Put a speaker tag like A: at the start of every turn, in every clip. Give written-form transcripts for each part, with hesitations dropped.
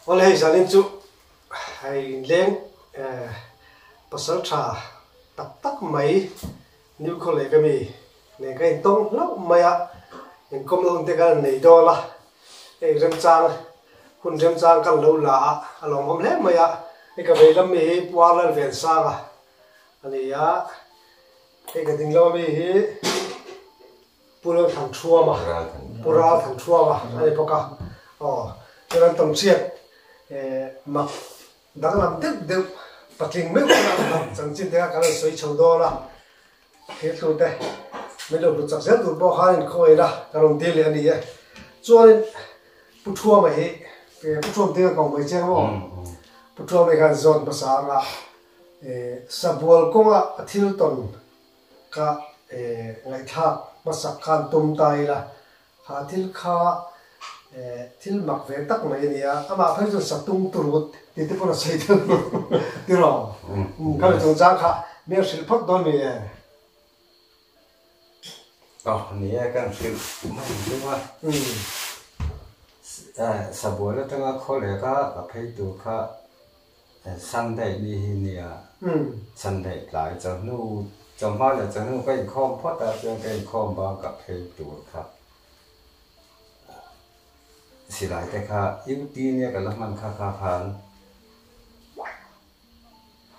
A: Awle hei zanin chu hei inleng pasal tha tak tak mai New Khawlek ami nen ka intawng hlauh mai a, inkawm na hun te kan han nei dawn a, hei remchang hun remchang kan lo la a, a lawmawm hle mai a, hei ka vei lam mi hi Pu Arlalvensanga a ni a, hei ka ding lam ami hi Pu Lalthanthuama, Pu Ralthanthuama a ni bawk a, aw chuan an tam chhiat mak danglam deuh deuh patling meuh kha an mak chanchin te kha kan rawn sawi chho dawn a, thilthu te min lo hlut chak zel tur pawh khan inkhawi ila ka rawn dil leh a ni e. Chuanin Pu Thuama hi Pu Thuam te kha ka awm mai chiang maw? Pu Thuama hi khan zawt hmasa anga sabual kawnga a thil tawn Ka ngaihthlak hmasak khan tum ta ila, kha thil kha thil mak ve tak mai a ni a, amah phei chuan satung turut tih te pawn a sawi theuh tiraw? Kha mi chungchang kha mi a hrilh phawt dawn mi e?
B: Aw ni e, kan hrilh mai deuh a. Sabual atanga khaw leh kha ka phei tur kha Sunday ni hi nia, Sunday tlai chawhnu, chawhma leh chawhnu ka inkhawm phawt a, chuan ka inkhawm bang ka phei tur kha silai te kha UT nia ka la hman kha kha khan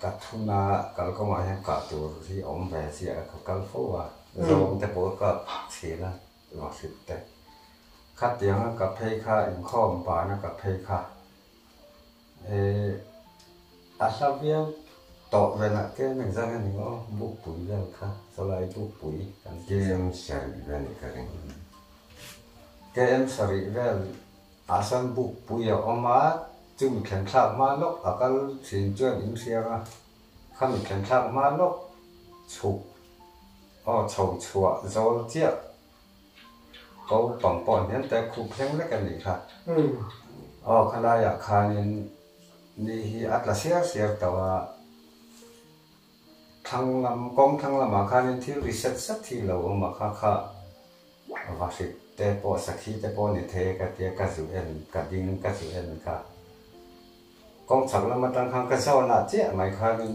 B: ka thuna kalkawngah hian kah tur hi a awm ve chiah a, ka kal fo a, zawng te pawh ka kap thin a, vahrit te. Khatianga ka phei kha inkhawm bana ka phei kha. A hla viau tawh velah te an engzah nge ni aw, bukpui vel kha, sawlai bukpui kan ti.
C: KM sarih vel nih ka ring.
B: KM sarih vel ah sawn bukpui a awm a, chumi thlen thlak hma lawk a kal thin chuan in hriang a, khami thlen thlak hma lawk chhuk aw chho chhuah zawl chiah. Ko pang pawh hian te khup thleng vek a nih kha. Aw khalaiah khanin ni hi a tla siar siar tawh a, thlang lam kawng thlang lamah khanin thil ri set set hi lo awm a kha kha vahrit te pawh sakhi te pawh ni thei e ka tia ka zu en ka ding ka zu en kha. Kawng chhak lam atang khan ka zawnah chiah mai khanin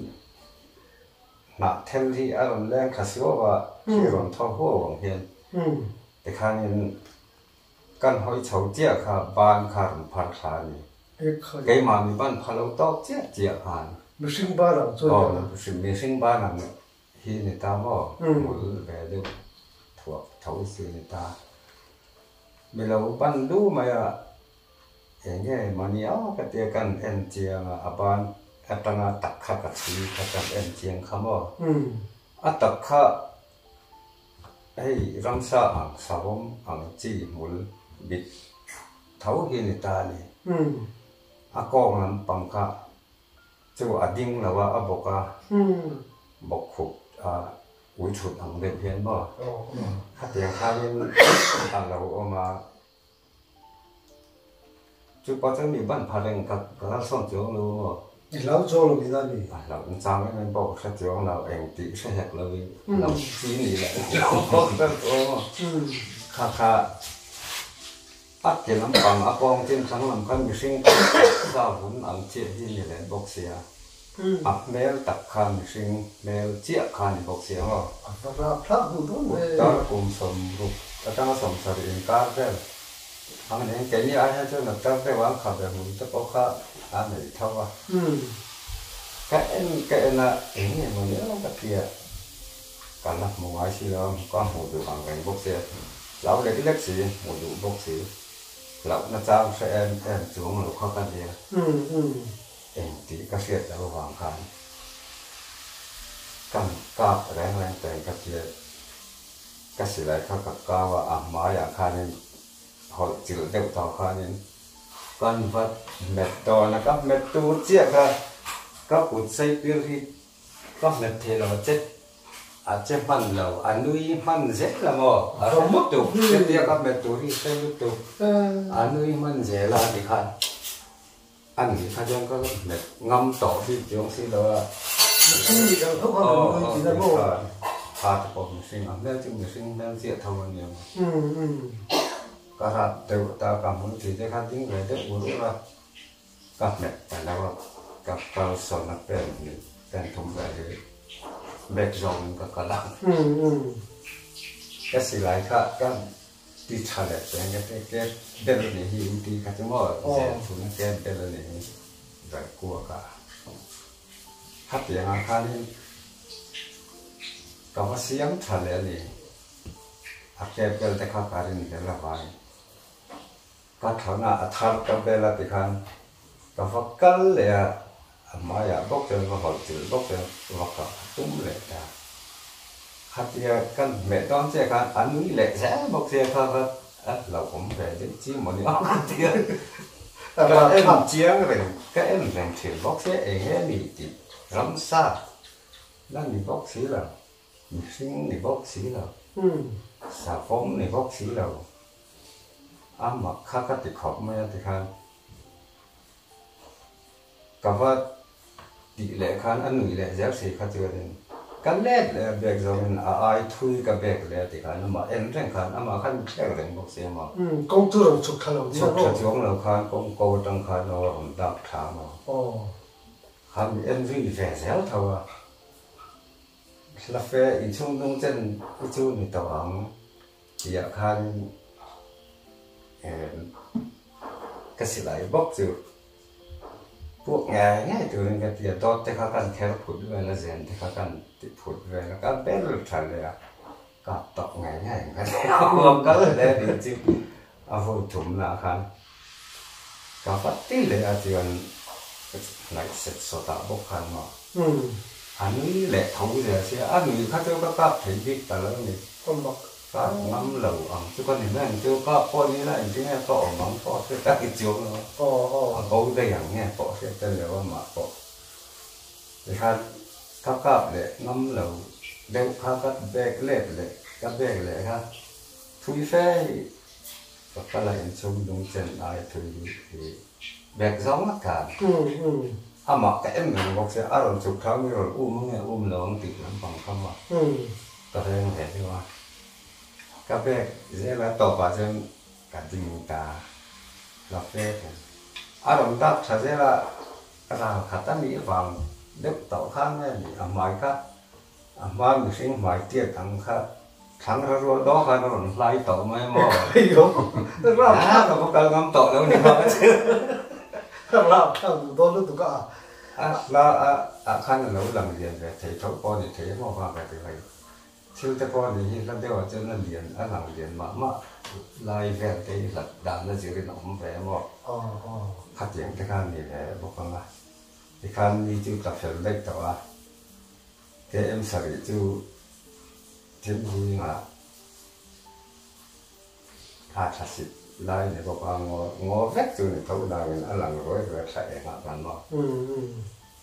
B: Hnah thel hi a rawn leng thla suau a, thli rawn thaw huau ang hian tikhanin kan hawi chho chiah kha ban kha rawn phar thla a ni. Keimah mi ban pha lo tawk chiah chiah khan.
A: Mihring ban ang chu a ni
B: a. Mihring ban ang hi ni ta maw? Hmul ve deuh thuak tho si ni ta. Mi lo ban lu mai a. Eng nge mahni a ka tia kan en chiang a, a ban atanga tak kha ka chhui kha kan en chiang kha maw? A tak kha hei ramsa ang savawm ang chi hmul bit tho hi ni ta a ni. A kawng lampang kha chu a ding lo a, a bawk a, bawk khup a ui thut ang deuh hian maw? Khatiang khanin a lo awm a. Chu pa chuan mi ban pha reng ka kal sawn chuang lo maw?
A: I hlau chuang lo ni na mi?
B: A hlau in chang em em pawh ka hre chuang lo, eng tih hre hek lo in lo chi ni leh lo pawh ka hre chuang lo. Kha kha a ke lampang a pawng chin thlang lam khan mihring sa vun ang chiah hi ni leh bawk sia. A hmel tak kha mihring hmel chiah kha ni bawk sia maw?
A: A va rap thlak duh dawn ve.
B: Tar kum 60 atanga 70 inkar vel ang nen keini ai hian chuan a tar deuh a, an kha ve hmun te pawh kha a nei tho a. Ka en ka en a, eng nge maw nia ka ti a, ka la hmu ngai si lo a, ka hmuh duh ang reng bawk sia, hlau lek lek si, hmuh duh bawk si, hlauhna chang hre em em chuang lo kha ka nia. Eng tih ka hriat loh avang khan kan kap reng reng teng ka tia, ka silai kha ka kau a, a hmaiah khanin hawlh chilh deuh tawh khanin kan va hmet dawn a, ka hmet tur chiah kha ka kut sei pir hi ka hmet thei lo a che a che hman lo, a nui hman zel a maw, a hre lutuk, hetia ka hmet tur hi hre lutuk, a nui hman zel a tikhan. A nih kha chuan ka hmet ngam tawh bik chuang si lo a.
A: Mihring nih ang tho khan kan nui tih na maw?
B: Kha te pawh mihring ang hmel chu mihring hmel chiah tho a nia maw? Ka rat deuh ta ka hmul thei te kha ding ve deuh ur ur a. Ka hmet ta lo a, ka kal sawn a pen hnih pen thum vel hi bag zawngin ka kal a. Ka silai kha ka ti tha leh peng ka ti ke bel a nih hi in ti kha chu maw zen chhun a ke bel a nih hi vel kuak a. Khatiangah khanin ka va siam tha leh a ni. A ke bel te kha ka rin vel avangin. Ka thana a thar ka bel a tikhan ka va kal leh a, a hmaiah bawk chuan va hawlh chilh bawk chuan va kah a tum leh ta. Khatia kan hmeh dawn chiah khan a nui leh zel bawk sia kha kha a hlauhawm ve deuh chi maw ni awm ka ti a. Ka en chiang reng, ka en reng thin bawk sia eng nge ni tih ramsa la ni bawk si lo. Mihring ni bawk si lo, savawm ni bawk si lo, a mak kha ka ti khawp mai a tikhan ka va tih leh khan a nuih leh zel si kha chuanin ka let leh a bag zawngin a ai thui ka bag leh a tikhan amah en reng khan amah khan thlek reng bawk si amaw.
A: Kawng chu rawn chhuk thla lo nia
B: maw? Chhuk thla chuang lo khan kawng ko atang khan aw rawn dak tha maw? Khan mi en zui ve zel tho a. Hlafe inchhung hnung chen i chu ni tawh ang tihah khan ka silai bawk chu puak ngei ngei turin ka ti a, dawt te kha kan kher phut vel a, zen te kha kan ti phut vel a, ka bel tha leh a, kap tawk ngei ngei ang ka ti a, huam kal hle a nih chu a vawi thumnaah khan ka va ti leh a chuan hnaih set sawtah bawk khan maw. A nui leh tho zel sia, a nui kha chu ka kap thei bik ta lo ni. Kap ngam lo ang chu ka ni mai ang chu, kap pawh ni la engtin nge ka awm ang pawh hriat a ni chuang lo a, a bo daih ang nge pawh hriat tel lo a mah pawh. Tikhan ka kap leh ngam lo deuh kha ka bag let leh ka bag leh kha thui fe hi ka kal a inchhung lung chen ai thui hi bag zawng ngawt khan. Amah ka em reng bawk sia, a rawn chhuk thau mi rawn um ange um lo ang tih lampang kha maw ka veng ve deuh a. Ka bag zel a tawpah chuan ka ding ta la fe thei. A rawn dak tha zel a, ral khat a nih vang deuh tawh kha nge ni a hmai kha a hma mihring hmai tiat ang kha thlang ra rual daw khan a rawn hlai tawh mai maw? A ka va kal ngam tawh lo ni kha ka chu.
A: Ral thlang duh dawn lutuk a.
B: A hla ah khan a lo lang lian ve thei tho pawh a ni thei emaw vang ka ti mai. Thil te pawh a nih hi hla deuh ah chuan a lian a lang lian mah mah lai vel te hi hlat dan a zirin a awm ve emaw khatiang te kha a ni ve bawk ang a. Tikhan mi chu tla fel daih tawh a. KM sarih chu thil zingah a tha sit lai ni bawk a, ngaw ngaw vek chu ni tho dangin a lang ruai ruai thla eng ah kan maw.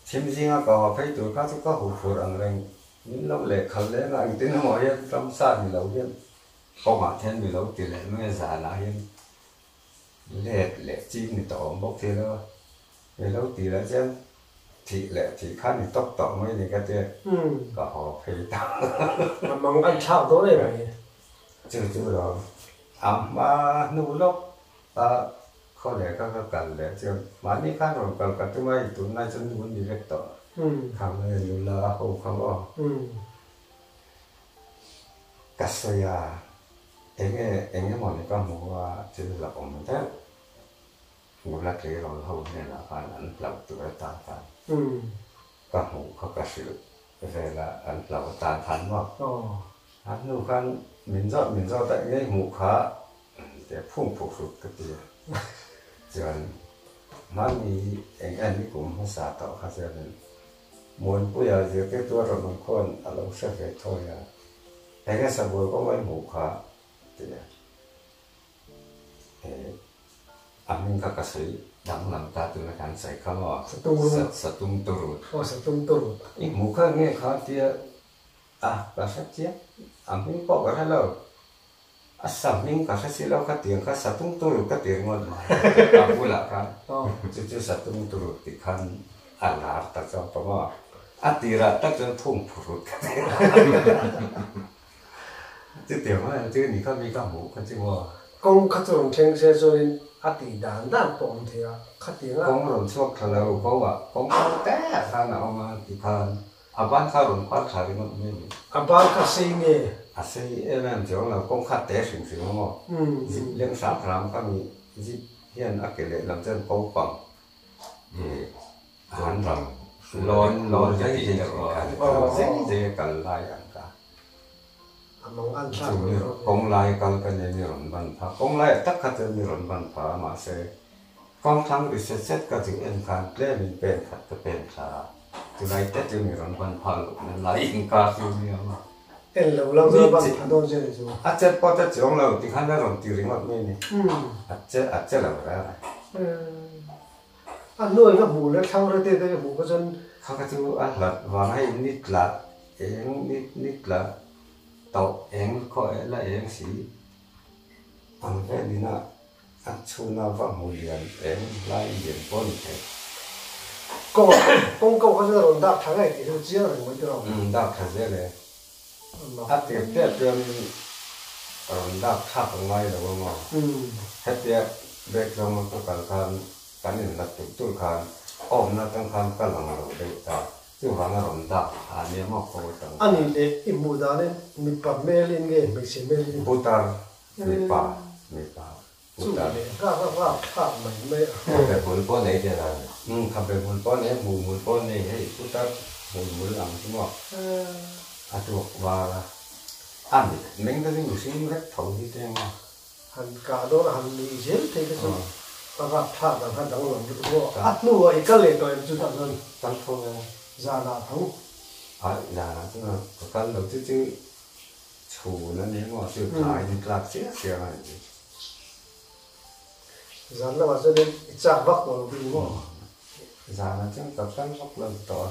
B: Thim zinga ka haw phei tur kha chu ka hu phur ang reng, min lo lehkhal leng a, engtin emaw hian ramsa ni lo hian kawngah hian mi lo ti leh mai a, zanah hian let leh ching ni tawh awm bawk thei lo a. Mi lo ti lah chuan thih leh thih kha ni tawk tawh mai ni ka tia ka haw phei ta.
A: A mang an thlak dawn em mai.
B: Chu chu lo a hma hnu lawk a khaw leh kha ka kal leh chuan mahni khan rawn kal ka tum a i tunlai chuan nu an ni vek tawh khang nge nula a ho kha maw ka sawi a enge eng emaw ni ka hmu a thil hlauhawm deuh. Nula tleirawl ho hnenah khan an hlauh tur atan khan ka hmuh kha ka hrilh vel a, an hlauh atan khan maw? A hnu khan min zawt min zawt a, engei hmuh kha tih a phung phuk hrut ka ti a. Chuan hmani eng en i kum hmasa tawh kha chuanin Muanpuia zirtirtu a rawn awm khawn a lo hre ve thawi a, enge sabual kawng a i hmuh kha ti a. A hming kha ka sawi danglam ta tuna kan sawi kha maw? Satung turut.
A: Aw satung turut.
B: I hmuh kha nge kha tia a ka hre chiang a hming pawh ka hre lo a sa hming ka hre si lo kha tiang kha satung turut ka ti ringawt mai a bulah khan chu chu satung turut tih khan a lar ta chauh ta maw a tirah tak chuan phung phurut ka ti. Chutiang mai ang chu ni kha mi ka hmuh kha chu maw.
A: Kawng kha chu rawn thleng se chuanin A tih dan dan pawh awm thei a, khatiang a.
B: Kawng rawn chhuak thla lo ko a, kawng kal te khan a awm a ti khan a ban kha rawn par thla ringawt mai a ni.
A: A ban kha sei nge?
B: A sei em em chuang lo, kawng kha te hrim hrim a maw? Zip leng hram hram kha mi zip hian a ke lehlam chuan ko pang i han rawn lawn lawn zai zai zai zai a kal lai ang kha.
A: A mang an thlak
B: Chu mi kawng lai kal ka nia mi rawn ban pha, kawng laiah tak kha chuan mi rawn ban pha a mahse kawng thlang ri set set ka chu en khan tlem in pen khat ka pen thla a, chulai te chu mi rawn ban pha loh nan lai inkar chu mi awm a.
A: En lo lang chuan a ban pha dawn che ni chu.
B: A chet pawh che chuang lo ti khan a rawn ti ringawt mai ni, a che a che lo reng a.
A: A hnuai ka hmuh leh thlang rete te ka hmuh kha chuan.
B: Kha kha chu a hlat vang hei ni tla eng ni ni tla tawh eng khaw eh la eng si ang vel ina a chhuna va hmu lian eng lai lian pawh a ni thei.
A: Kawng kawng ko kha chuan a rawn dak thla ngei tih chu chiang reng mai tiraw.
B: Umm dak thla zel e. A tir tep chuanin a rawn dak thlak a ngai lo ang aw. Hetia bag zawnga ka kal khan kan inlat tulh tulh khan awmna atang khan ka lang lo deuh ta. Chuvang a rawn dak thla nia maw ko atang
A: khan. Ani leh i hmuh danin mipa hmelin nge hmeichhe hmelin?
B: Putar mipa mipa putar.
A: Chu leh nghak a nghak thlak mai mai a.
C: Khabe hmul pawh nei te la ni.
B: Umm khabe hmul pawh nei, hmuh hmul pawh nei hei putar hmul hmul ang chu maw a tuak var a. A mit meng te chu mihring vek tho hi te maw.
A: Han kah dawn a han nuih zel thei te chu a rap thlak dan kha danglam lutuk maw. A hnuah i kal leh tawh em chu tah chuan.
B: Kal tho e.
A: Zanah tho.
B: Ai zanah chuan ka kal lo chu chu chhun a ni maw chu tlai ni tlak chiah chiah a ni.
A: Zan lamah chuan i chak vak tawh lo bik maw?
B: Zanah chuan ka kal vak lo tawh a.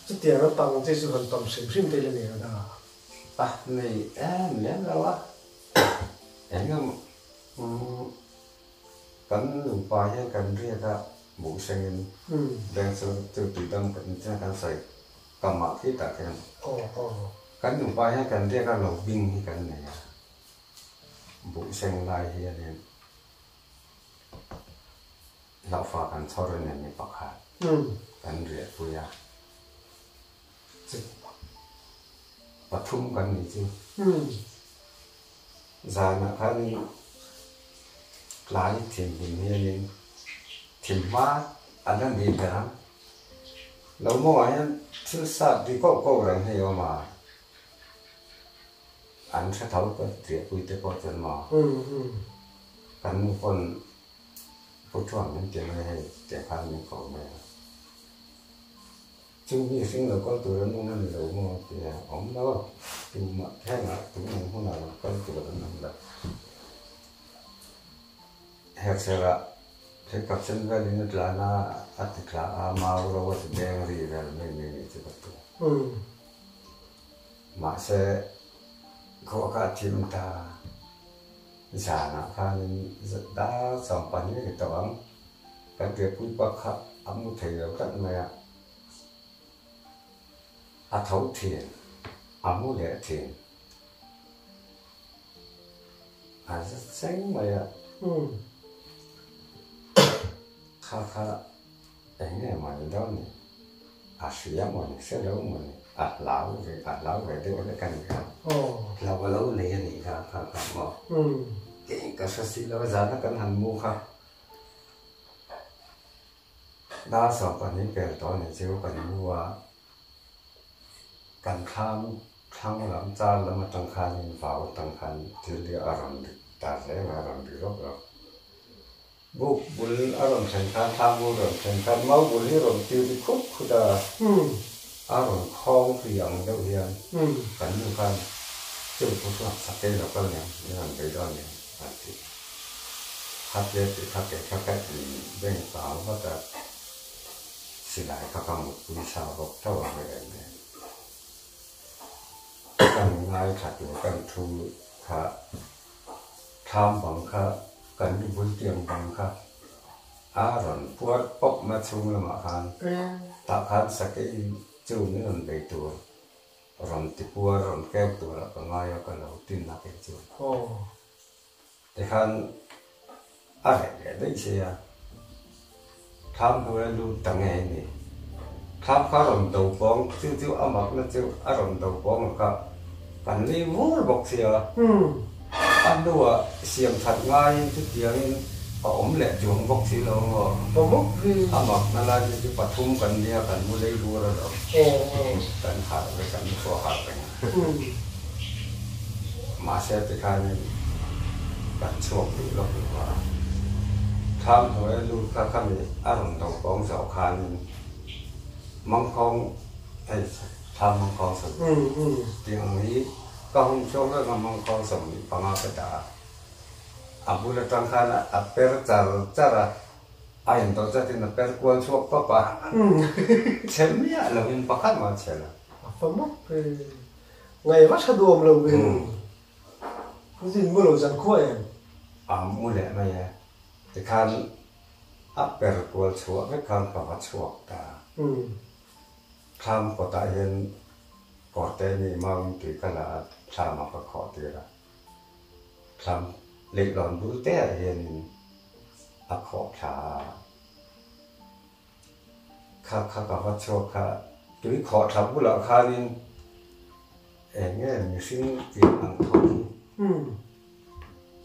A: Chutiang an pang che chu han tam hrim hrim te la nei a dangah.
B: A nei em lem lo a, eng emaw kan nupa hian kan riak a buh sengin bank chu chu tuidam kan kan sawi kamah khi tah khian kan nupa hian kan riak a lo bing hi kan nei a, buh seng lai hianin hlauhfa kan chhawr a ni pakhat kan riahpui a. Chu pathum kan ni chu. Zanah khanin tlai thim hlim hianin thim hma a la ni ber ang. Lo mawngah hian thil sat ri koh koh reng hei awm a, an hre tho ka triahpui te pawh chuan maw kan nu pawn pu thuam min ti mai hei tiang khan min ko mai a. Chu mi hring lo kal tur an awm a ni lo maw ti a awm lo, tumah hengah tunang hunah lo kal tur an awm lo. Herhserah pheikhawk sen velin a tlan a, a ti thla a, mau ro a ti beng ri vel mai mai nih chu ka ti. Mahse, khua kha a thim ta, zanah khanin dar 12 a ni tawh ang. Kan riahpui pa kha a mu thei lo tlat mai a, a tho thin, a mu leh thin, a za cheng mai a, kha kha eng nge maw ni dawn ni, a hria maw ni, hre lo maw ni, a hlau ve, a hlau ve deuh hlek a ni kha, hlau a lo nei a nih kha, kha kha maw, kei ka hre si lo a, zana kan han mu kha. Dar 12 pel tawh a ni chu kan mu a, kan thlam thlang lam char lam atang khanin vau atang khan thil hi a rawn ri ta hle mai, a rawn ri rawk rawk. Buk bul a rawn thlen khan thlam bul rawn thlen khan mau bul hi rawn tir ri khut khut a, a rawn khawng ri ang deuh hian kan nu khan chu thu chuan sakei lo kal nen min rawn bei dawn nen a ti. Khatia tih kha kei kha ka in beng kang vat a, silai kha ka mutpui sa bawk tho a hre em em. Kan ngaithla tur kan thu kha thlam bang kha kan lu bul tiang bang kha a rawn puar pawp na chhung lamah khan tah khan sakei chu min rawn bei tur rawn ti puar rawn keu turah ka ngai a ka lo tin a kei chuan. Tikhan a reh leh daih si a, thlam hnuaia lut ta nge ni? Thlam kha a rawn do pawng, chu chu a makna chu a rawn do pawng ang kha kan nui vur bawk si a. A hnuah siam that ngaiin chutiangin a awm leh chuang bawk si lo maw? A makna lai chu chu pathum kan nia kan mu lei vur alawm. Kan harh vek, kan pawh harh reng a. Mahse tikhanin kan chhuak duh lawk lo a, thlam hnuaia lut kha khami a rawn do pawng zawh khanin mangkhawng hei thlam mangkhawng sawm tih ang hi ka hun chhuak vek a mangkhawng 25 ka dah a, a bul atang khan a per char char a, a intawh zatin a per kual chhuak pap a, chhe miah lovin pakhat mah a chhe lo.
A: A fa mawp e. Ngai va tha duam lo ve. Zin mu lo zan khua em?
B: A mu leh mai e. Tikhan a per kual chhuah vek khan ka va chhuak ta. Thlam kawtah hian kawrte mi mauin tui ka la a, thlamah ka khawh tir a. Thlam leihlawn bul te ah hianin a khawh thla a. Kha kha ka va chhuak kha tui khawh tha bulah khanin eng nge mihring tih ang tho hi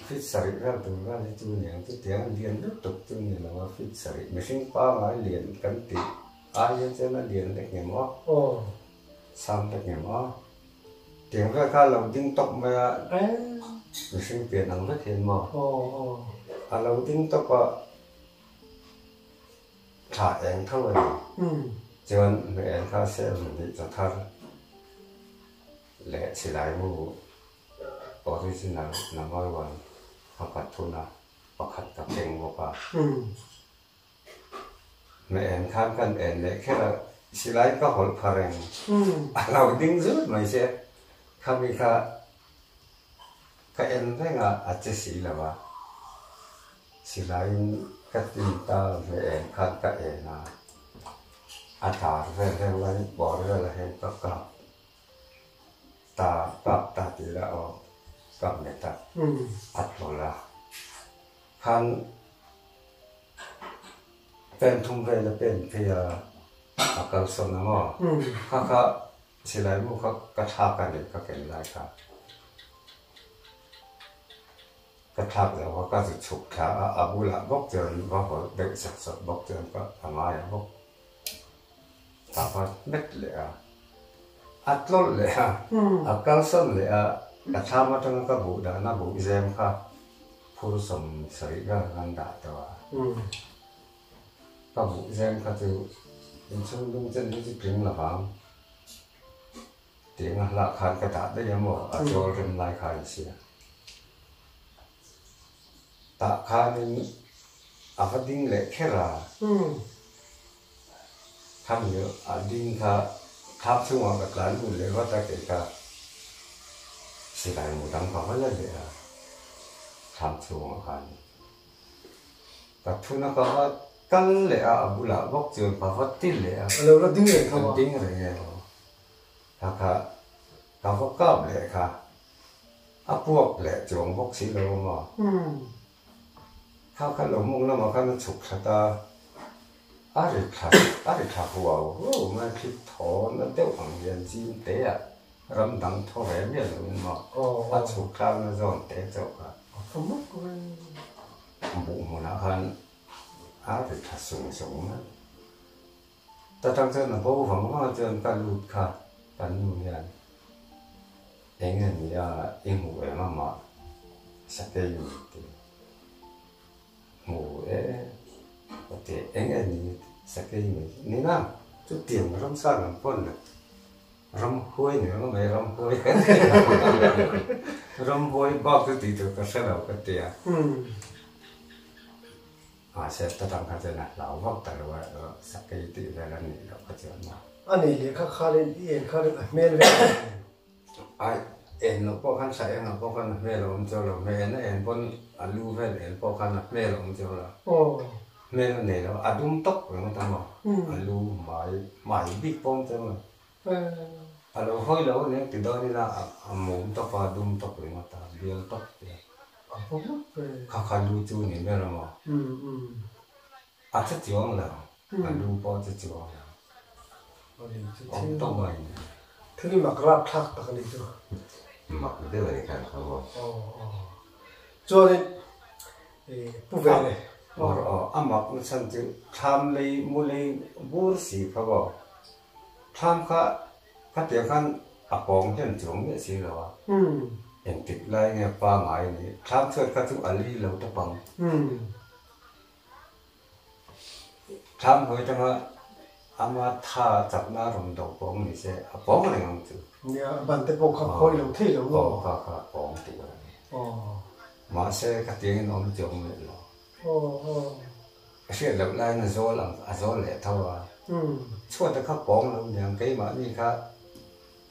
B: fit sarih vel tur vel hi chu ni ang chutiang lian lutuk chu ni lo a fit sarih mihring pangai lian kan tih ai hian chuan a lian lek nge maw sang lek nge maw tiang vel kha a lo ding tawp mai a mihring pian ang vek hian maw a lo ding tawp a. Thla eng tho a ni. Chuan hmel kha sel nih chaw thar leh chilai mu original number one kha ka thun a, pakhat ka keng bawk a. Hmel khan kan en leh kher a, silai ka hawlh pha reng a lo ding zut mai che. Khami kha ka en reng a, a che si lo a. Silaiin ka tin ta ve em khan ka en a, a dar vel reng lai bawr vel ah hian ka kap ta kap ta tih ila aw kap leh ta a tlawlh a, khan pen thum vel a pen phei a, a kalsawn ang aw, kha kha silai mu kha ka thlak a ni ka ken lai kha. Ka thlak loh a, ka zu chhuk thla a, a bulah bawk chuan va hawlh deuh sawk sawk bawk chuan ka a ngai a bawk. Ka va hmet leh a, a tlawlh leh a, a kalsawn leh a, ka thlam atanga ka buh dahna buh zem kha phur 70 vel kan dah tawh a. Ka buh zem kha chu inchhung dung chen hi chu tling lovang. Tiang a hlah khan ka dah daih a maw? A chawl rem lai kha an sia. Tah khanin a va ding leh kher a. Khami a ding kha thlam chungah ka tlan lut leh vat a kei kha silai mu dang ka va la leh a thlam chungah khan. Ka thuna ka va kal leh a, a bulah bawk chuan ka va ti leh a.
A: A lo la ding reng kha maw?
B: A ding reng e. Kha kha ka va kap leh kha a puak leh chuang bawk si lo a maw? Kha kha lo mung lamah khan a chhuk thla ta, a ri thla a ri thla huau huau mai a thli thawn a deuh ang hian zim te ah ram dang thaw ve miah lo in maw a chhuk thlakna zawn te chauh kha buh hmunah khan a ri thla sung sung mai. Ta tang chuan a bo vang vang a chuan ka lut kha kan nu hian eng nge ni a i hmu em a mah sakei mi ti hmu e ka ti eng nge ni sakei mi ni na chutiang ramsa lam pawn le ramhuai ni reng mai ramhuai ramhuai bak chu tih tur ka hre lo ka ti a. Mahse ta tang kha chuan a hlau vak ta lo a, sakei tih vel a nih loh kha chuan maw.
A: A nih leh kha khanin i en khanin a hmel vel a ni.
B: Ai, en loh pawh khan sa engah pawh khan a hmel a awm chuang lo, hmel en a en pawn a lu vel en pawh khan a hmel a awm chuang lo. Hmel a nei lo, a dum tawp reng ta maw, a lu hmai, hmai bik pawh a awm chuang lo. A lo hawi lo a nia ti dawn ila a mum tawp a, a dum tawp ringawt a, bial tawp te.
A: A va mak ve.
B: Kha kha lu chu ni ber a maw? A che chuang lo, a lu pawh a che chuang lo. Awm tawp mai ni.
A: Thil mak rapthlak tak a nih chu.
C: Mak deuh a ni khan kha maw?
A: Aw aw. Chuanin pu ve le.
B: Aw aw a mak na chhan chu thlam lei mu lei bur si kha maw? Thlam kha khatiang khan a pawng hlen chuang miah si lo a. Engtik lai nge pangngai a nih? Thlam chhuat kha chu a li lo tawp ang. Thlam hnuai tanga ama tha chakna a rawn do pawng ni se a pawng reng ang chu.
A: Nia, a ban te pawh kha phawi lo thei lo maw?
B: Aw, kha kha a pawng tur a ni. Mahse, khatiang in awm chuang miah lo. A hriat loh laiin a zawl ang, a zawl leh tho a. Chhuat a kha pawng lo niang, keimahni kha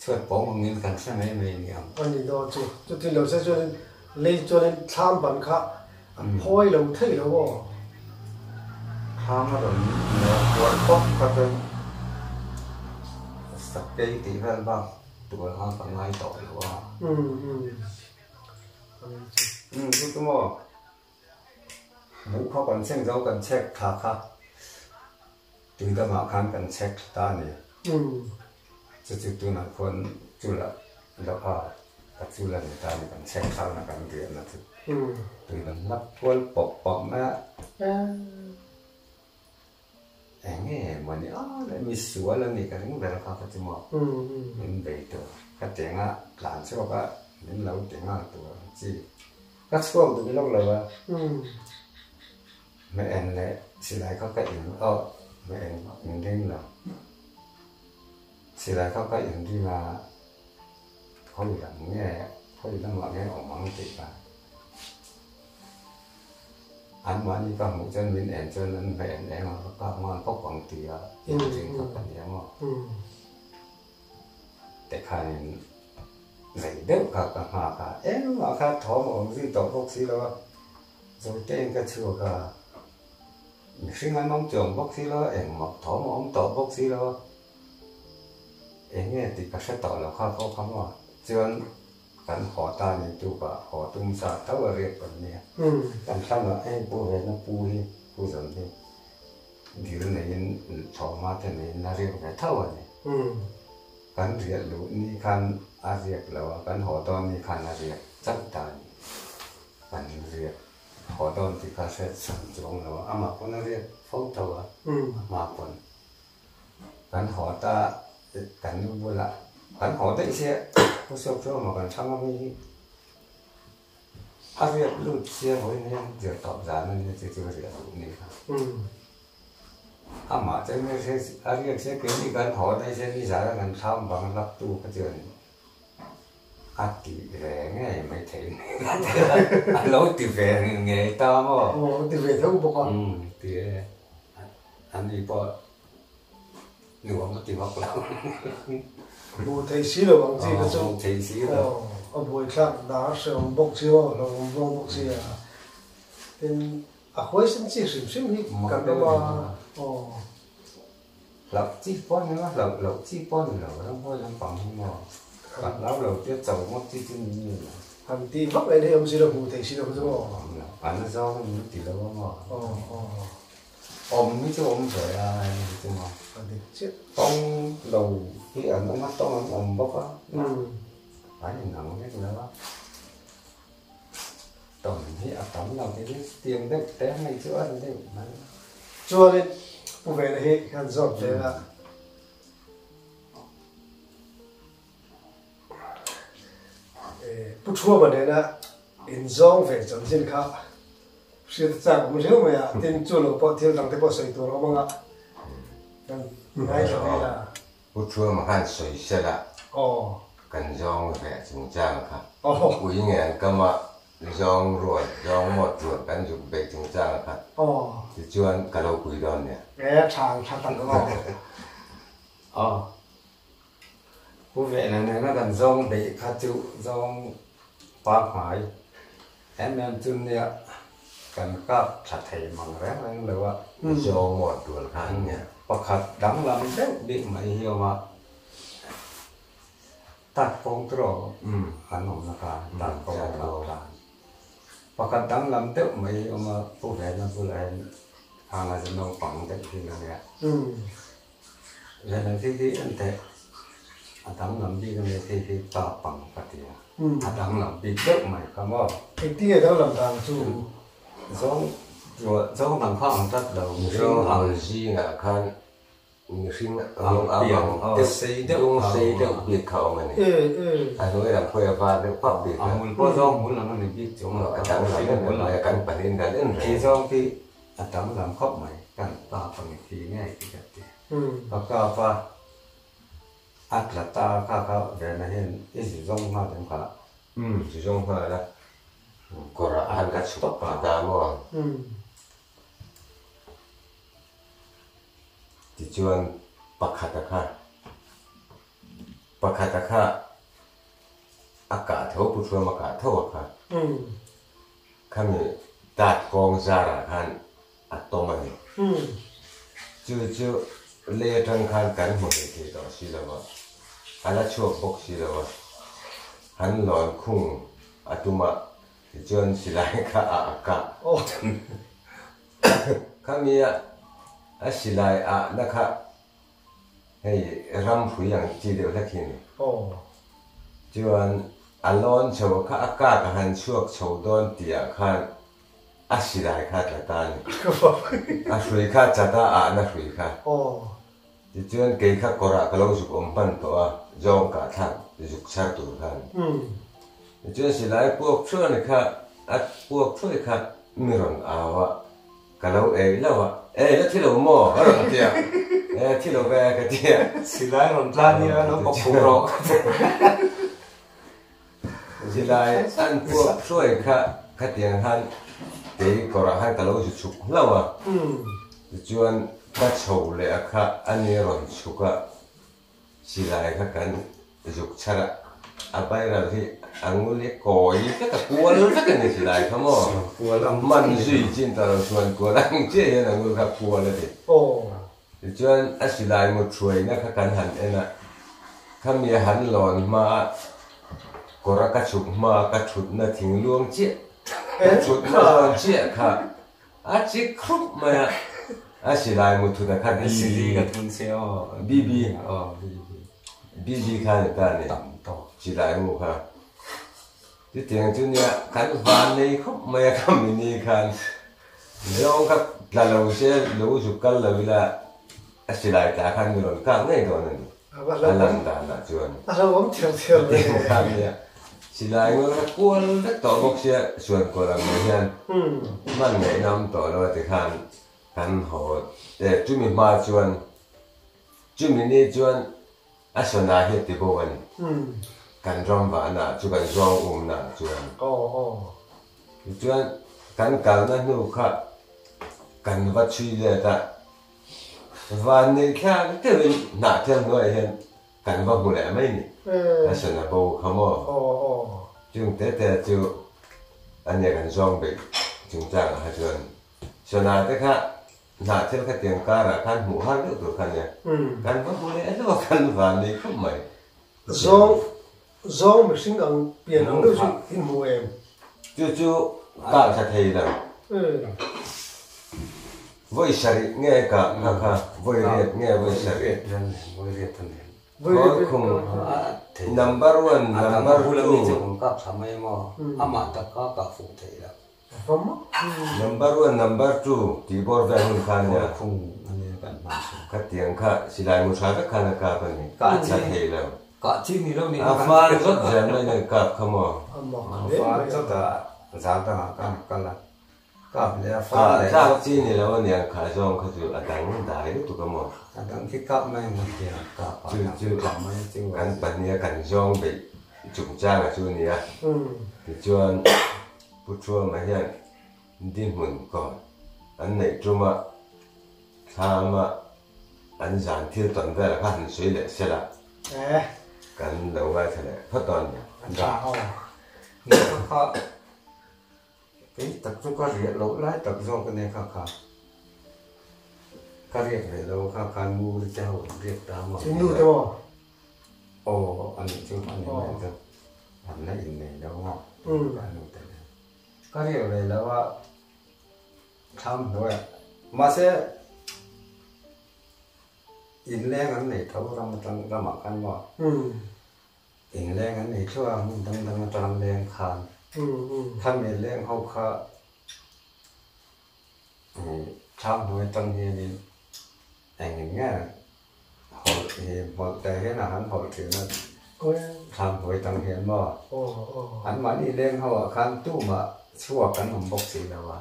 B: chhuat pawng angin kan hre mai mai ni ang.
A: A ni dawn chu. Chutin lo se chuanin lei chuanin thlam ban kha a phawi lo thei lo aw.
B: Thlam a rawn nawr kual pawp kha chuan sakei tih vel bak tur kha ka ngai tawh lo a. Umm chu chu maw. Buh kha kan chheng zo kan chhek thla kha tui damah khan kan chhek thla ta a ni. Chu chu tunah khuan chul ah loh a ka chul a ni ta a ni kan chhek thlakna kan riahna chu tui dam lap kual pawp pawp mai a. Eng nge mawni a le mi sual a ni ka ring ber kha ka ti maw? Min bei tur ka ti ang a, tlan chhuak a min lo ti nghal tur ang chi. Ka chhuak duh lawk lo a, hmeh en leh silai kha ka in aw hmeh en in ring lo. Silai kha ka in ring a, khawi lam nge khawi lamah nge awm ang tih kha. Anmahni ka hmuh chuan min en chuan an hmeh en eng ang ka kak nghal pawp ang ti a inring kha ka nia maw. Tikhanin rei deuh kha ka nghak a, engmah kha thawm a awm zui tawh bawk si lo a, Zotein ka chhuak a, mihring an awm chuang bawk si lo a, engmah thawm a awm tawh bawk si lo a, eng nge tih ka hre tawh lo kha pawh kha maw. Chuan. Kan haw ta ni tukah haw tum sa tho a riak kan nia. Kan thlamah hei pu vena pu hi pu zawn hi dil neiin thawhma te neiin a riak ve tho a ni. Kan riah luh ni khan a riak lo a, kan haw dawn ni khan a riak chauh ta a ni. Kan riak haw dawn tih kha hriat chhan chuang lo a, amah pawn a riak fo tho a, a hma pawn. Kan haw ta kan nu bulah kan haw daih sia pu Sawk chu amaw kan thlang a mi hi a riak lut sia vawiin hian zir tawp zan a nia chu chu riah duh ni kha amah chuan a riak sia keini kan haw daih sia ni zan a kan thlang bang lak tu kha chuan a ti ve ngei mai thei a lo ti ve ngei ta maw
A: aw a ti ve tho bawk a
B: ti e. An ni pawh nuam a ti vak lo.
A: Hmuh theih si lo ang chi kha chu.
B: Hmuh theih si lo.
A: Aw, a buaithlak dar hrehawm bawk si aw, hlauhawm vawng bawk si a. Tin, a huaisen chi hrim hrim hi kan awm a, aw.
B: Hlauh chi pawh a ni lo, hlauh loh chi pawh a ni lo, ramhuai lampang hi maw. Ka hlau lo tia cho ngawt chi chu ni ni lo.
A: Han ti vak mai hi awm si lo, hmuh theih si lo kha chu maw.
B: An zawng a min ti lo a maw.
A: Aw, aw.
B: Awm hi chu awm ve a hei hi chu maw.
A: A dik chiah.
B: Tawng lo hi an awm a, tawng an awm bawk a. An inang vek lo a. Tawng hi a tam lo te hi tiang deuh te hei chu a ni deuh mai.
A: Chuanin Pu Vena hi kan zawt zel a. Pu Thuama nena inzawng ve chanchin kha Hriat a chak awm riau mai a, tin chu lo pawh thil dang te pawh sawi tur a awm ang a, kan ngaithla vel a.
C: Pu Thuama khan sawi sel a, kan zawng veh chungchang kha, ui nge an kam a, zawng rual, zawng mawt rual kan zuk beih chungchang kha, tichuan ka lo pui dawn nia.
A: E tha ang tha tak ang aw.
B: Aw. Pu Vehna nena kan zawng beih kha chu zawng pangngai em em chu nia kan kap tha thei mang reng reng lo a.
C: Zawng ngawt dual kha an nia.
B: Pakhat danglam deuh bik mai hi awm a, tat kawng tawh an awmna kha tat kawng a kap ta. Pakhat danglam deuh mai awm a, Pu Vena bulah hian hang a zu naupang deuh hi a nia. Vena khi khi en teh a danglam bik a nia khi khi pa pang ka ti a, a danglam bik deuh mai kha maw.
A: Engtinge danglam dan chu?
B: Zawng zawng dang kha ang tlat lo, mihring
C: ang zingah khan Mihring rawng a vang deuh, dung sei deuh bik kha awm a ni. A hnuai lam pawh a var deuh pap bik
B: a. A hmul pawh zawng hmul ang a ni bik chung a.
C: A danglam em em mai a, kan pahnih dan en reng.
B: Khi zawng khi a danglam khawp mai, kan pa pahnih khi ngei khi ka ti. Ka kap a, a tla ta kha kha Vena hian i zu zawng nghal em kha?
C: Umm, zu zawng nghal a, kawrah khan ka chhuk ta maw? Tichuan pakhata kha pakhata kha a kah tho pu thuam a kah tho a kha khami tat kawng zarah khan a tawm a ni. Chu chu lei atang khan kan hmu thei thei tawh si lo a, a la chhuak bawk si lo a, han lawn khung a tum a tichuan silai kha a a kah. Khami a a silai ah na kha hei ram hrui ang chi deuh hlek hi a ni. Chuan a lawn chho kha a kak a han chhuak chho dawn tih ah khan a silai kha a tla ta a ni. A hrui kha a chat a ah na hrui kha. Tichuan kei kha kawrah ka lo zuk awm hman tawh a, zawng kah thlak zuk chhar tur khan. Tichuan silai puak thuai ni kha a puak thuai kha mi rawn au a, ka lo ei lo a, Ei la thi lo maw? a rawn ti a, E thi lo ve ka ti a.
B: Silai rawn tlan nia lo bawk phur rawh.
C: Silai an puak thuai kha khatiang khan kei kawrah khan ka lo zu chhuk hlauh a, tichuan ka chho leh a kha a ni rawn chhuk a, silai kha kan zuk chhar a, a viral hi a ngul hi kawi vek a, kual vek a ni silai kha maw, man zui chin ta lo chuan kual ang chiah hian a ngul kha kual a ti. Tichuan a silai mu thuaina kha kan han en a, khami a han lawn hma a, kawr a ka chhuk hma a ka thutna thingluang chiah, ka thutna zawn chiah kha a chik khrup mai a, a silai mu thut a kha BB, BB, BB kha a ni ta a ni, silai mu kha. Chutiang chu nia kan van nei khawp mai a khami ni khan zawng kha tla lo se lo zuk kal lo ila a silai tla khan mi rawn kak ngei dawn a ni a lan danah chuan.
A: A hlauhawm thiar thiar ve.
C: Chutiang kha nia silai ngawl kha kual vek tawh bawk sia suan kual ang mai hian hman ngaihna awm tawh lo a ti khan kan haw chumi hma chuan chumi ni chuan A sana hi a ti bo a ni. Kan ram vahna chu kan zawng umna chuan. Tichuan kan kalna hnu kha kan va chhui let a, van nei thlak deuhin hnahthel hnuaiah hian kan va hmu leh mai ni. A sana bo kha maw? Chung te te chu a nia kan zawng beih chungchangah kha chuan sana te kha Hnah thil kha tiang karah khan hmuh har deuh tur kha nia. Kan va hmu leh hlauh a, kan van nei khawp mai.
A: Zawng, zawng mihring ang pian ang deuh chu in hmu em?
C: Chu chu kah tha thei lo. Vawi sarih nge kah kha kha, vawi riat nge vawi sarih.
B: Vawi riat a ni.
C: Vawi khum number one, number two.
B: Kap tha mai maw? Amah tak kha kah fuh thei lo.
C: Number one, number two tih bawr vel hun kha ania. Khatiang kha silai mu tha vek khan a kap a ni. Ka thei lo. A far zawt zel mai nen kap kha maw. Kah tlak chi ni lo aniang kha zawng kha chu a dang dai lutuk a maw. Chu chu kan pahniha kan zawng beih chungchanga chu ania. Tichuan. Pu Thuama hian dinhmun kawn an neih tuma thlama an zan thil tawn velah kha han sawi leh sela kan lo ngaithla leh phawt dawn nia.
B: Kha kha kei tak chu ka riah loh lai tak zawk a nia kha kha ka riak ve lo kha kha nu te ho an riak ta maw.
A: Nu te maw?
B: Aw a nih chu a ni mai chu an la innei lo a ka nu te nen. Ka riak ve lo a, thlam hnuaiah. Mahse, inleng an nei tho ram atang ramah khan maw? Inleng an nei thluah a, hmun dang dang atang leng khan. Khami leng ho kha thlam hnuai atang hianin engin nge hawlh hi hmawlh te hian a han hawlh thin a, thlam hnuai tang hian maw? Anmahni leng ho ah khan tumah chhuak an awm bawk si lo a.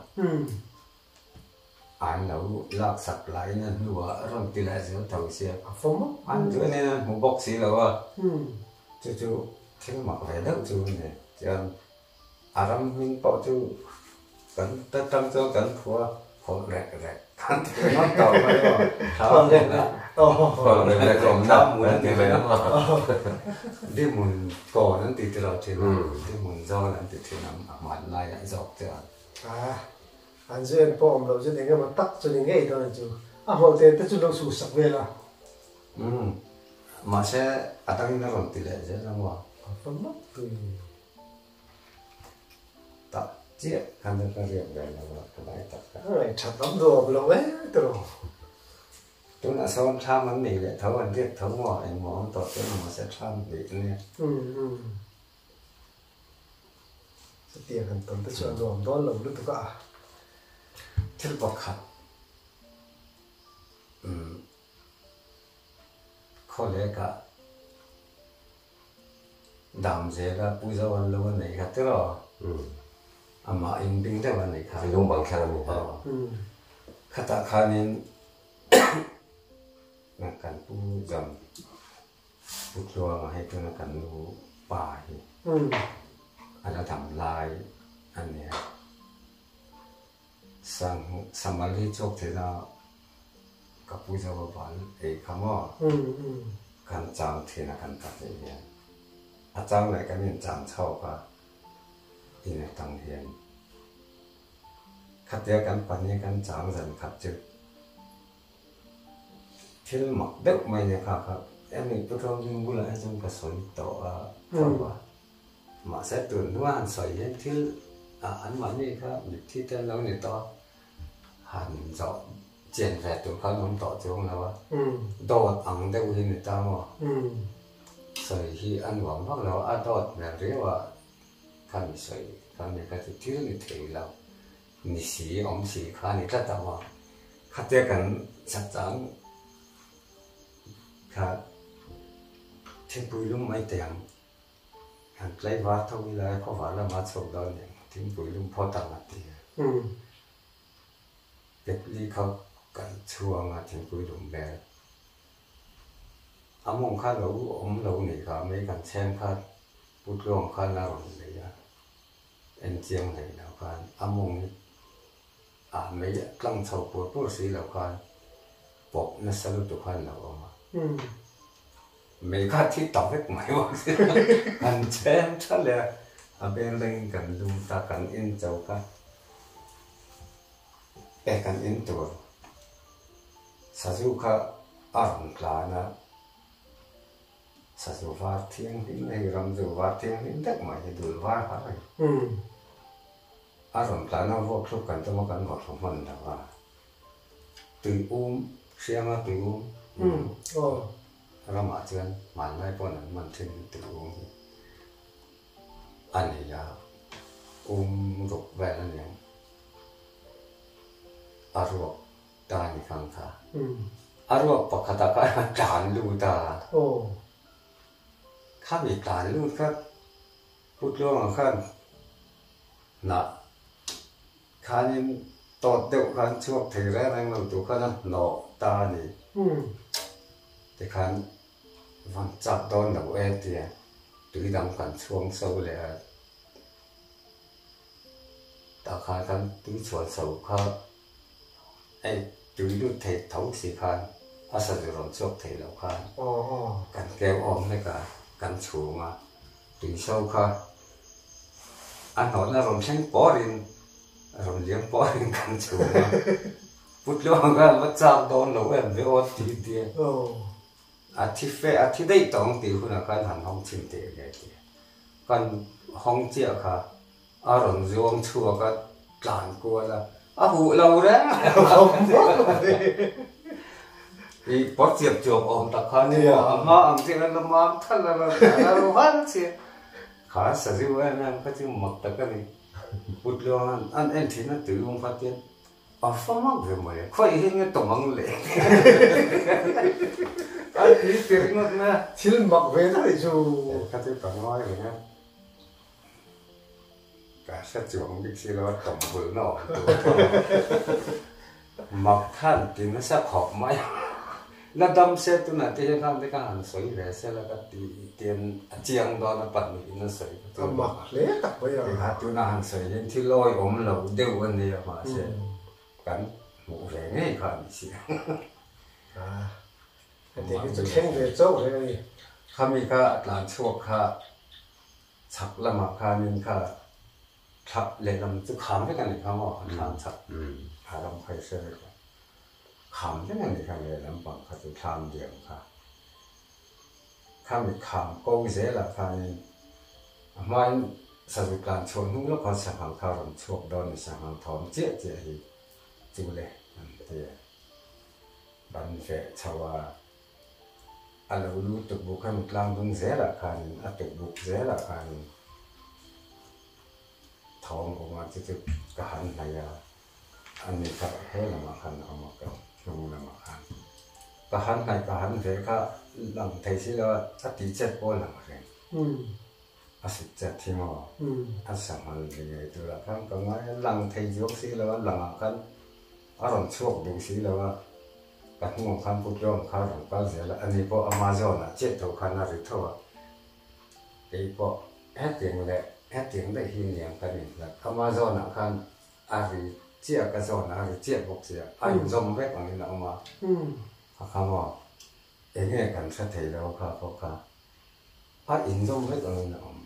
B: An lo laksak laiin a hnuah a rawn ti leh zel tho sia. An chuan in an hmu bawk si lo a, chu chu thil mak ve deuh chu a ni. Chuan a ram hming pawh chu kan ta tang chuan kan phua hawlh rek rek kan ti ringawt tawh mai maw.
A: Hawlh rek rek
C: Hawlh rek rek awmna kan ti ve ang a.
B: Dimun kawn an ti ti lo thin a, dimun zawl an ti thin ang a hmanlaiah zawk chuan.
A: An zu en pawh awm lo chu eng emaw tak chu ni ngei dawn a chu. A hmawlh te te chu lo suh sak vel a.
B: Umm. Mahse a dangin a rawn ti leh zel a maw?
A: A va mak tui.
B: Tak chiah khan ka riak ve lo a, ka lai tak a.
A: A ngaih that lam duh awm lo e tiraw.
B: Tunah sawn thlam an nei leh tho, an riak tho maw? Engmaw awm tawh chuan mahse thlam hnih a nia.
A: Umm umm. Chutiang han tawn te chu a nuam dawn lo lutuk a.
B: Thil pakhat umm khawlek ah dam zel a Pu Zo an lo a nei kha tiraw? Amah in bing deuh a nei kha.
C: Lung bang thlang a ni kha.
B: Khatah khanin kan Pu Zam Pu Tluanga hei tuna kan nu pa hi a la dam lai a nia. Samal hi chhuak thei la ka pu zo a bal ei kha maw? Kan chang thin a kan pahnih hian. A chang leh kan inchang chhawk a in atang hian. Khatia kan pahnih kan chang zan khat chu Thil mak deuh mai nia kha kha emi Pu Tlawngding bulah hi chuan ka sawi tawh a tho a, mahse tun hnua han sawi hian thil ah anmahni kha mitthi te an lo ni tawh a, han zawh chian ve tur kha an awm tawh chuang lo a, dawt ang deuh hi ni ta maw? Sawi hi a nuam vak lo a, a dawt hmel riau a kha mi sawi kha mi kha chu thil ni thei lo. Ni si, awm si kha a ni tlat ang aw. Khatia kan chakchang kha thingpui lum mai teh ang. Han tlaivar tho ila khawvar lama chhuak dawn nen thingpui lum phawt ang a ti a. Ketli kha kan chhuang a thingpui lum vel. A mawng kha lo awm lo nih kha mai kan chheng kha Pu Tluang khan a rawn nei a. En chiang hlei lo khan a mawng hi ah mei a tlang chho pur pur si lo khan pawp nasa lutuk khan lo awm a. Mei kha thi ta vek mai bawk si kan chhem tha leh a, a beng rengin kan lum ta kan in cho kha e kan in tur sazu kha a rawn tlan a. Sazu var thianghlim hei ramzu var thianghlim deuh mai hi dul var har a ni. A rawn tlan a vuak thluk kan tum a kan vuak thlu hman lo a. Tui um hrianga tui um ramah chuan hmanlai pawn an man thin tui um hi a nei a, um ruk vel a niang a ruak Ta ni khang kha. A ruak pakhat ah khan a tlan lut a. Khami tlan lut kha Pu Tluanga khan hnah khanin tawt deuh khan chhuak thei reng reng lo tur khan a hnawh ta a ni. Tikhan van chak dawn lo e tia tui dang kan chhuang so leh a. Tah khan kan tui chhuan so kha Hei tui lut thei tho si khan a sazu rawn chhuak thei lo khan kan keu awm hlek a, kan chhung a, tui so kha a hnawhna rawn thleng pawrin rawn liam pawrin kan chhung a, Pu Tluanga khan va chak dawn lo em ve aw ti tia a thi fe a thi daih tawh ang tih hunah khan han hawng chhin teh ve tia kan hawng chiah kha. A rawn zuang chhuak a, tlan kual a, a huh lo reng I pawr chiap chuap awm tak kha ni maw? A hma ang chiah khan la mam thalh a, rawn tlan a, ro hal chiah. Kha sazu em em kha chu mak tak a ni. Putluang an en thin a tui um kha tian a fa mak ve mai a, khawi hi nge tawm ang le? A ti tir ngawt mai a.
A: Thil mak ve tak hi chu.
B: Kha chu ka ngawi reng a. Ka hre chuang bik si lo a tawm bul na awm tur chu mak khan ti nasa khawp mai a. La dam se tunah te hian khan te ka han sawi ve se la ka ti tian a chiang dawn a pahnihin a sawi ka
A: tu. A mak hle tak mai a.
B: Tikha tuna han sawi hian thil awi awm lo deuh a nia mahse kan hmuh ve ngei kha a ni si.
A: Hetiang hi chu thleng ve chauh reng a ni.
B: Khami kha a tlan chhuak kha chhak lamah khanin kha thla lehlam chu kham vek a ni kha maw a thlan chhak a ram kha i hre vek a, kham vek a ni kha lehlam pang kha chu thlam diam kha. Khami kham ko zelah khanin a hmain sazu tlan chhuah hnung lawk khan sanghal kha a rawn chhuak dawn a ni, sanghal thawm chiah chiah hi chu le an ti a. Kan feh chho a, a lo lu tukbuk kha mi tlang dung zelah khanin a tukbuk zelah khanin thawm awm a, chu chu ka han hnaih a, a ni kha he lamah khan a awm a, ka hnung lamah khan ka han hnaih ka han ve kha lang thei si lo a, a tih chet pawh a lang reng, a sut chet hi maw a sanghal ve ngei turah khan ka ngai a, lang thei zawk si lo a, langah khan. A rawn chhuak duh si lo a, ka hnungah khan Pu Tlawng kha a rawn kal zel a, ani pawh ama zawnah chiah tho khan a ri tho a, kei pawh hetiang leh hetiang daih hi niang kan inhlat, ama zawnah khan a ri chiah ka zawnah a ri chiah bawk sia, a inzawm vek angin a awm a, a kha maw eng nge kan hre thei lo kha pawh kha a inzawm vek angin a awm.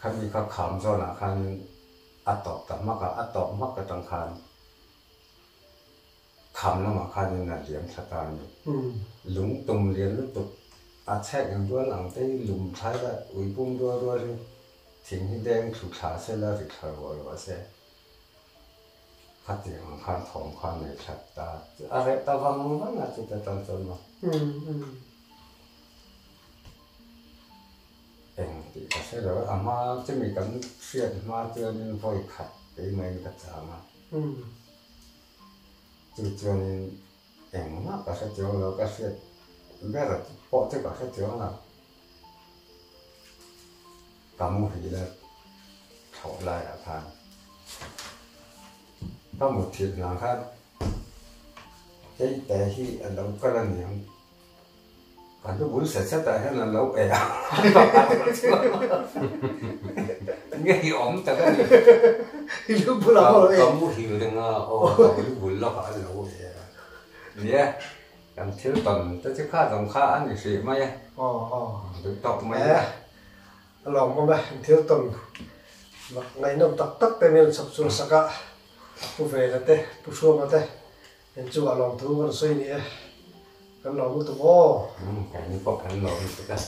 B: Khami kha kham zawnah khanin a tawp ta hmak a, a tawp hmak atang khan kham lamah khanin a liam thla ta a ni. Lung tum lian lutuk a chhek ang rual ang te hi lum thlai la ui pum rual rual hi thing hi deng thlu thla se la ri thla ruah ruah se khatiang ang khan thawm kha a nei thlat ta a reh ta vang vang a chuta tang chuan maw. Eng tih ka hre lo, a hma chumi kan hriat hma chuanin vawi khat keimah in ka chang a, chu chuanin engmah ka hre chuang lo, ka hriat ber pawh chu ka hre chuang lo, ka muhil a thlawh laiah khan ka muthilh hna khan keite hi a lo kal a niang. Ka lu bul set set ah hian an lo eh a, nge awm tak a ni.
A: I lu bul ah pawh a lo eh.
B: Ka muhil reng a, aw ka lu bul lawk ah an lo eh a. Nia, kan thil tawn te chu kha zawng kha a ni hrih mai a.
A: Aw aw.
B: Duh tawk mai a.
A: Eh, a lawmawm e, an thil tawn mak ngaihnawm tak tak te min rawn chhawp chhuak sak a, Pu Vela te, Pu Hruama te Heng chungah lawmthu kan sawi ni e, kan lawm lutuk aw.
B: Keini pawh kan lawm lutuk a.